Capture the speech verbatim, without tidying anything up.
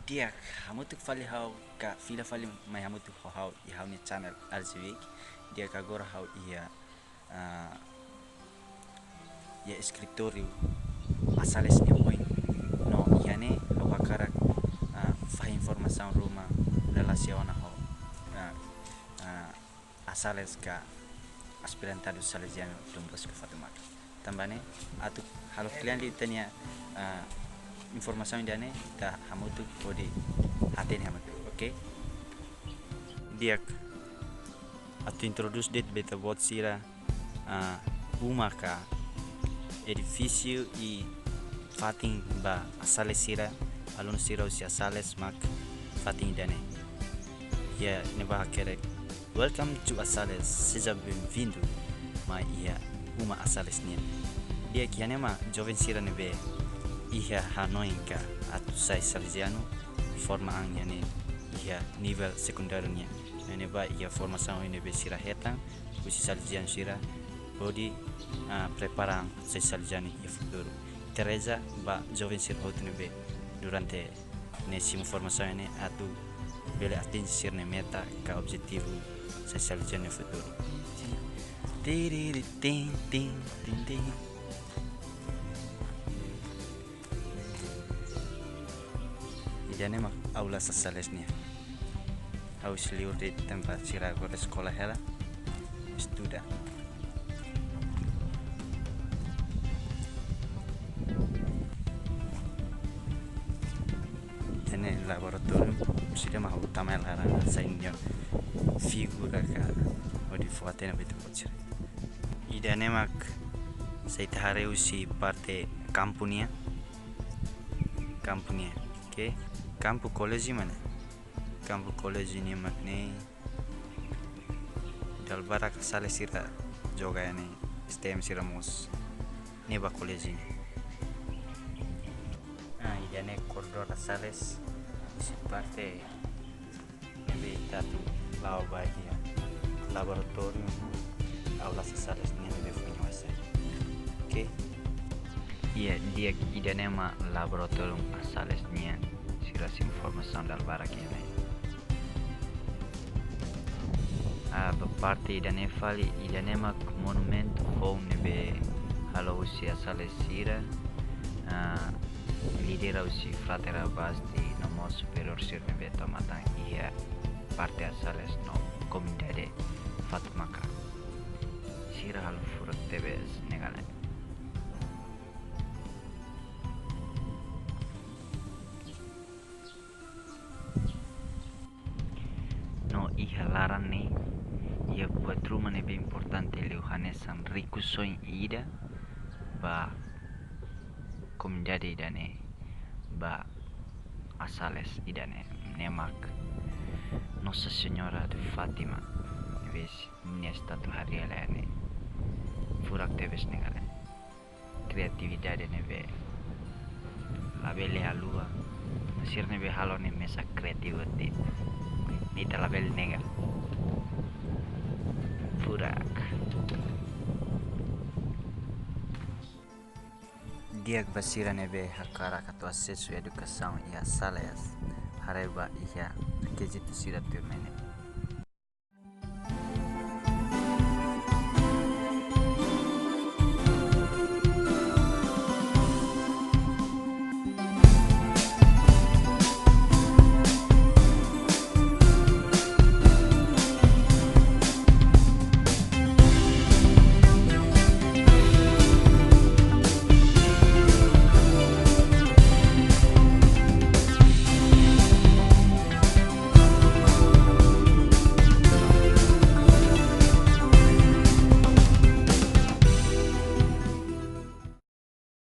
Di'ak, hamutuk fali ha'u ka fila fali mai hamutuk ho ha'u iha ha'u-nia channel R J Week. Di'ak, agora ha'u iha, ah, iha eskritóriu ASALES nia oin. No iha ne'e ha'u hakarak, ah, fahe informasaun ruma relasiona ho, ah, ah, ASALES ka Aspirantadu Salesianu Dom Bosco Fatumaka. Tanba ne'e, atu halo kle'an liu ita-nia, ah, informasaun ida-ne'e, ita hamutuk hodi hatene hamutuk, oke? Di'ak, atu introdús de'it ba ita-boot sira, ah, uma ka edifísiu i fatin ba ASALES sira, alunu sira husi ASALES mak fatin ida-ne'e. Iha ne'ebá hakerek, "Welcome to ASALES, seja bem-vindo mai iha uma ASALES nian." Di'ak, iha ne'e mak joven sira ne'ebé iha hanoin ka atu sai Salesianu forma an iha ne'e, iha nivel sekundáriu nian. Iha ne'ebá iha formasaun ne'ebé sira hetan husi Salesianu sira hodi, ah, prepara an sai Salesianu iha futuru. Ita reza ba joven sira hotu ne'ebé durante ne'e simu formasaun ne'e atu bele atinje sira-nia meta ka objetivu sai Salesianu iha futuru. Tiriri tin, tin, tin, tin. Ida-ne'e mak aula ASALES nian. Ha'u sei liur de'it tanba sira agora eskola hela, estuda. Ida-ne'e laboratóriu, sira mak ha'u tama iha laran sai nia figura ka hodi fó hatene ba ita-boot sira. Ida-ne'e mak se ita haree husi parte kampu nian. Kampu nian. Oke. Kampu koléjiu mak ne'e. Kampu koléjiu nian mak ne'e. Dala barak ASALES sira joga iha ne'e, S T M sira mós ne'e ba koléjiu nian. Ah, ida-ne'e koridór ASALES, husi parte ne'ebé ita atu la'o ba iha laboratóriu aula ASALES nian ne'ebé foin ha'u hasai. Oke. Iha di'ak, ida-ne'e mak laboratóriu ASALES nian, sira simu formasaun dala barak iha ne'e. Ah, ba parte ida-ne'e fali, ida-ne'e mak monumentu foun ne'ebé halo husi ASALES sira, ah, lidera husi Frater Abasti no mós superiór sira ne'ebé tama tan iha parte ASALES no komunidade Fatumaka. Sira halo furak tebes ne'e galera. No iha laran ne'e, iha buat ruma ne'ebé importante liu hanesan rikusoin ida ba komunidade ida-ne'e, ba ASALES ida-ne'e, ne'e mak Nossa Senhora de Fátima, ne'ebé nia estátua harii hela iha ne'e. Furak tebes ne'e galera. Kreatividade ne'ebé labele haluha. Sira ne'ebé halo ne'e mesak kreativu de'it. Ne'e ita labele nega. Furak. Di'ak, ba sira ne'ebé hakarak atu asesu edukasaun iha ASALES, haree ba iha rekizitu sira tuirmai ne'e.